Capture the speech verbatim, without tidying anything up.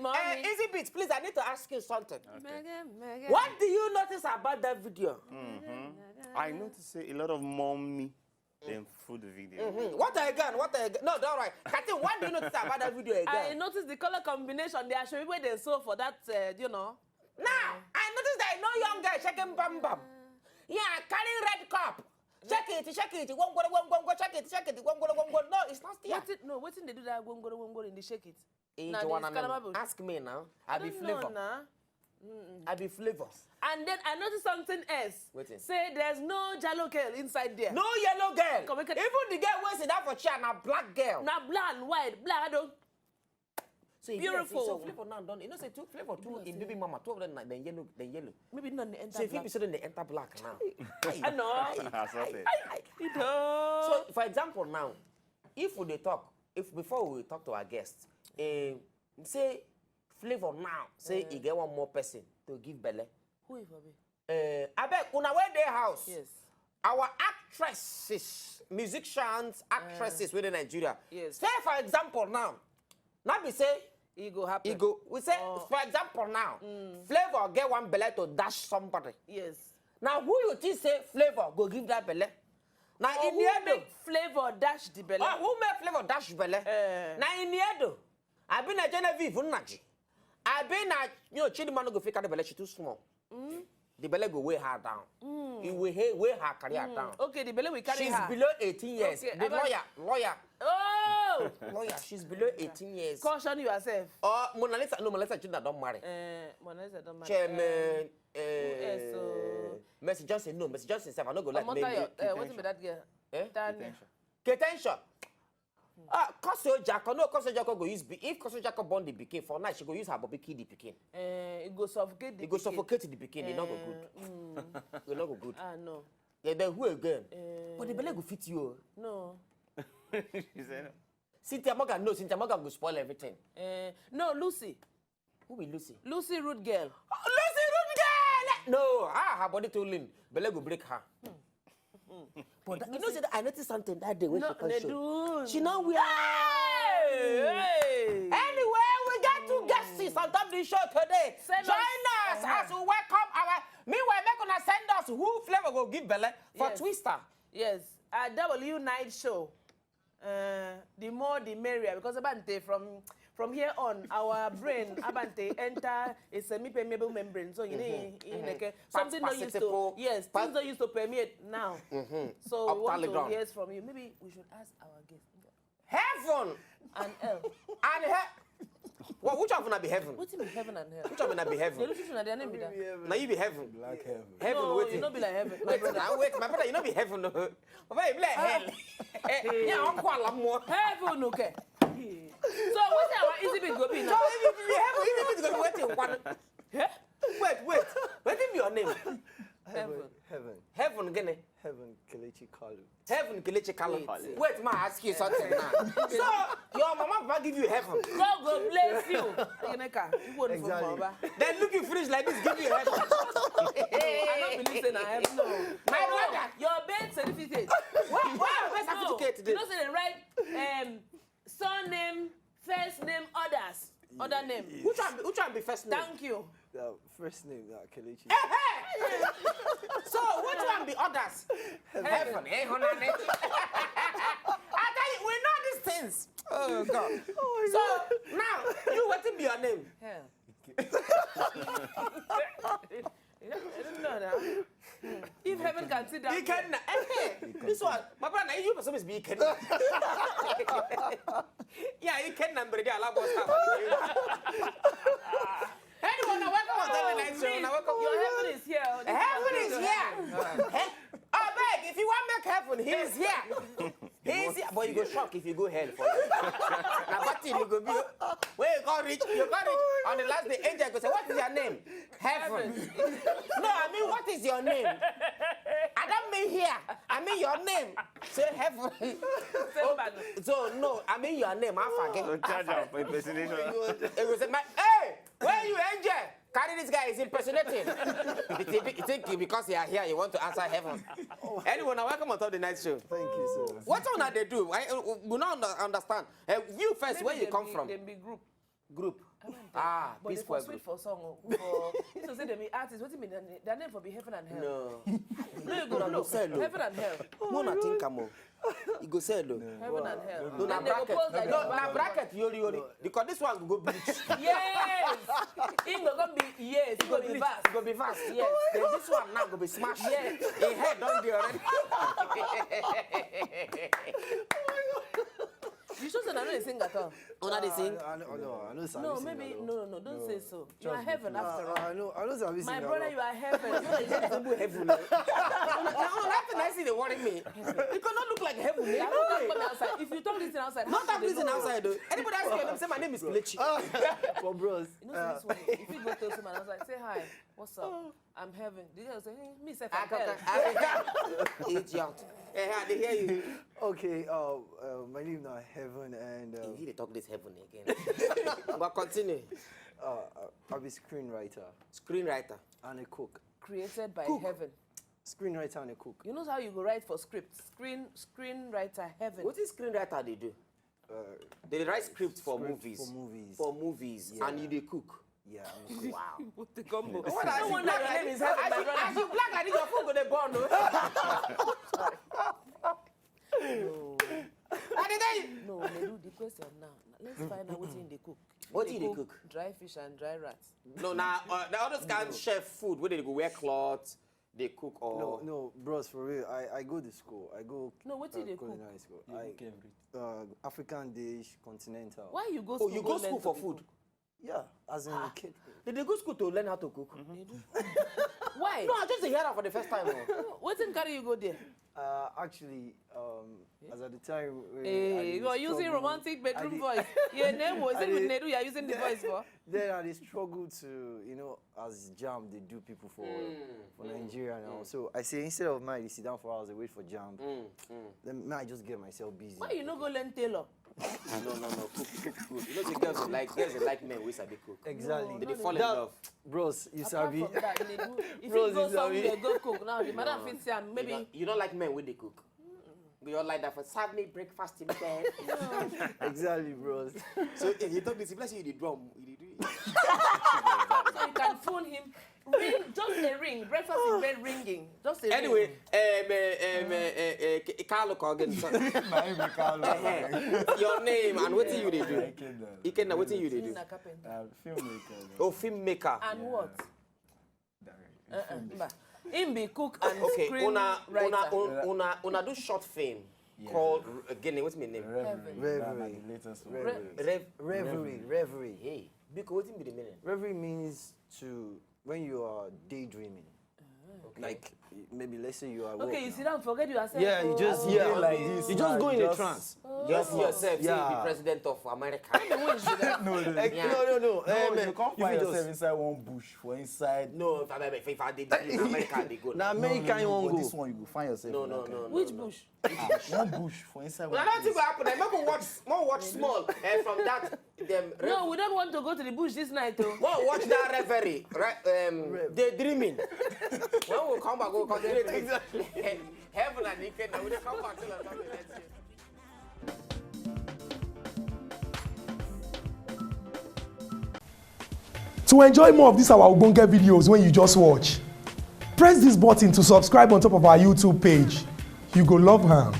Mommy. Easy Beat, please, I need to ask you something. Mega, mega. What do you notice about that video? I noticed say a lot of mommy dem full the video. Hmm, what again? What again? No, all right. Katin, what do you notice about that video again? I noticed the color combination. They are showing where they saw for that, uh, you know. Now, I noticed that no young girl shaking bam bam. Yeah, carrying red cup. Shake it, shake it, won't go, won't go, shake it, shake it, won't go, won't go. No, it's not there. Wetin, no, wetin dey do that gwongworo gwongworo in the shake it? Eh, Na the Joanna, Calabar Boy. Ask me now. I be Don't know Flavor. Na. I be Flavor. And then I noticed something else. Wetin? Say there's no jalo girl inside there. No yellow girl. Come, we can- Even the girl wey sit down for chair na black girl. Na black and white, black. I don't. So if you see, so Beautiful. Flavor now don. You know say two Flavor, two in baby mama, two of them na dem yellow, dem yellow. Maybe none enter So if you black. be so then they enter black now. I know. I saw that. You know. So for example now, if we dey talk, if before we talk to our guests, eh, say Flavor now say e get one more person to give belle. Who if be? Eh, abeg, una wey dey house. Yes. Our actresses, musicians, actresses within Nigeria. Yes. Say for example now, not be say E go happen. e go. We say for example now, Flavor get one belle to dash somebody. Yes. Now who you think say Flavor go give that belle? Now Or in who the end, make Flavor dash the belle? Oh, who make Flavor dash belle? Eh. Now in the end, I been a Genevieve Nnaji. I been a, you know, Chidinma no go fit carry belle, she too small. The belle go weigh her down. It will weigh, weigh her career down. Okay, the belle will carry She's her. Below eighteen years. Okay, The about- lawyer, lawyer, Oh! Lawyer, she's below eighteen years. Caution yourself. Or Mona Lisa, no, Mona Lisa Chidinma don marry. Uh, Mona Lisa don marry. Chairman, who else, oh? Mercy Johnson, no, Mercy Johnson sef, I no go like Omotayo, name uh, wetin be that girl? Eh? Tanya. Ketension. Ah, Kosi Ojako, no, Kosi Ojako go use be if Kosi Ojako born the pikin for now, she go use her bobby kill the pikin. Uh, it go suffocate the It go pikin. Suffocate the pikin, e no go good. Uh, mm, E no go good. Ah, no. Yeah, then who again? Uh, But the belle go fit you. Oh. No. She said, Cynthia Morgan, no, Cynthia Morgan go spoil everything. Uh, no, Lucy. Who be Lucy? Lucy rude girl. Oh, Lucy rude girl. No, ah, her body too lean. Belle go break her. But that, you know, say that I noticed something that day when No, she come they show. do. She now wear. Hey, hey. Anyway, we got two guests on top the show today. Send Join us- us as we welcome our. Meanwhile, make una send us who Flavor go give belle for Yes. Twister. Yes, at W Night Show. Uh, the more the merrier, because Abante, from from here on, our brain Abante enter a semi-permeable membrane. So you know, in like, something not used to, Transparasitical. Yes, Pas- things not used to permeate now. So we want to Optaligon. Hear from you. Maybe we should ask our guest. Heaven And hell. and hell. Well, which of una be heaven? Wetin be heaven and hell? Which of una be The heaven? little children, their name be that. Now you be heaven. Black heaven. Heaven No, waiting. You no be like heaven. Wait now, wait, my brother, you no be heaven. No. My brother, you be like hell. Eh, yeah, I'm quite more. Heaven, okay. So what's our easy bit go be So now? if you be heaven, if you be going waiting one. Eh? Wait, wait. What is your name? Heaven. Heaven. Heaven, gene. Heaven, Kelechi Kalu. Heaven, Kelechi Kalu. Wait. Wait, ma ask you something now. So your mama papa give you heaven. God go bless you. Gịnị ka? Igwe unu fọ Exactly. Baba. Then look you finish like this, give you heaven. I don't believe say na heaven. No. My brother. Your birth certificate. What, what am I No. certificate You today? Know say they write um, surname, first name, others. Other name. Which one? Which one be first name? Thank you. Uh, first name, uh, Kelechi. So which one be others? Heaven. Eh, honey. I tell you, we know these things. Oh God. So now, you wetin be your name? Hell. You don't, you don't know now. If heaven can sit down. Ikenna. Eh, eh. This one, my brother, you supposed to be Ikenna. Yeah, Ikenna, but they allow us. Anyone, now welcome on the next show. Now welcome. Your heaven is here. Heaven is here. Eh? I beg, if you want make heaven, he is here. He is here. But you go shock if you go hell for it. Now what thing you go be? Where you go reach? You go reach on the last day. Angel go say, "What is your name?" Heaven. No, I mean, what is your name? I don't mean here. I mean your name. Say heaven. Same bag. So no, I mean your name. I forget. Don't charge her for impersonation. It was my hey, where you, Angel? Carry this guy is impersonating. You think, you think because you are here, you want to answer heaven? Anyone, now welcome on top the night show. Thank you, sir. What on they do? I, uh, we don't under- understand. Uh, you first, where you Dem come be- from? Dem be group. Group. Ah, but they for sweet for song o. For you to say they be artists, wetin be their name? Their name for be heaven and hell. No. No, you go no, no, sell no. Heaven and hell. No, na think am o. You go sell though. Heaven and hell. No, na bracket. No, na bracket. Yori yori. Because this one go bleach. Yes. It go go be yes. It go be vast. It go be vast. Yes. Then this one now go be smashed. Yes. Him head don dey already. You sure say na no dey sing at all? Una dey sing? I, I, no, no, I know no, maybe no, no, no. Don't say so. You are heaven after all. I know, I know. My brother, you are heaven. Heaven. Now, that thing I see dey worry me. It could not look like heaven. If you talk this thing outside, not that this thing outside though. Anybody ask you, say my name is Kelechi. For bros. You know this one. If you go to someone outside, say hi. What's up? I'm heaven. The girl say, hey, me sef, I'm hell. Idiot. Eh, I dey hear you. Okay, uh, uh, my name now Heaven and uh, you dey talk this heaven again. But continue. Uh, uh, I'm a screenwriter. Screenwriter. And a cook. Created by heaven. Screenwriter and a cook. You know how you go write for script? Screen screenwriter heaven. What is screenwriter they do? Uh, they write script for movies. For movies. For movies, yeah. And you dey cook. Yeah, I'm cook. Wow. What the combo? What are you black like this? As you, as you black like this, your food go dey burn o. No. I dey tell you. No, Nedu, the question now. Let's find out wetin they cook. Wetin they cook? Dry fish and dry rats. No, now uh, all those kind of chef food where they go wear cloth, they cook or no, no, bros, for real. I, I go to school. I go. No, wetin uh, they cook? School. You I, cook everything. Uh, African dish, continental. Why you go? Oh, school you go, go school for food? Yeah, as in ah, kid. Did they go school to learn how to cook? Mm-hmm. Why? No, I just hear that for the first time. Oh. Wetin carry you go there? Uh, actually, um, as at the time, hey, you are using romantic bedroom voice. Your name was it with Nedu? You are using the voice for. Then I dey struggle to, you know, as JAMB they do people for mm, for mm, Nigeria now. Mm. So I say instead of mine, they sit down for hours, they wait for JAMB. Mm, mm. Then I just get myself busy. Why you no go learn tailor? No, no, no. Cook, cook, cook. You know, the girls they like girls they like men. We sabi cook. Exactly. No, they no, fall in love. Bros, you sabi. Apart from that, they do. If bros, you go you somewhere, go cook. Now the madam no, fit say maybe you don't, you don't like men when they cook. You don't like that for serve me breakfast in bed. Exactly, bros. So if you talk this, bless you, you dey drum, you dey do it. So you can phone him. Ring, just a ring. Breakfast in bed ringing. Just a anyway, ring. Um, uh, um, uh, uh, uh, Carlo call again. My name is Carlo. Uh-huh. Your name and what do you dey do? Ikenna. Ikenna, what do you dey do? He's a carpenter. Uh, filmmaker. Oh, filmmaker. And yeah. What? Uh-uh. Him be cook and okay, screen una, writer. Una, una, una, una do short film yeah. Called again. What's my name? Reverie. Reverie. Reverie. Reverie. Reverie. Hey, because what be the meaning? Reverie means to when you are daydreaming. Okay. Like maybe let's say you are okay, you sit down, forget yourself. Yeah, you just yeah, like this. You just go in a trance. Just yourself, yeah. Say you be president of America. No, no, no, no. You can't find yourself inside one bush for inside. No, if I if I did in America, they go. Now America, you won't go. This one you go find yourself. No, no, no. Which bush? One bush for inside. Well, I don't think what happened. I make watch, more watch small. And from that, them. No, we don't want to go to the bush this night, though. Well, watch that reverie, right? Um, daydreaming. When we come back, we'll continue. Exactly. Heaven and Ikenna, we come back to the next year. To enjoy more of these our ogbonge videos when you just watch, press this button to subscribe on top of our YouTube page. You go love am.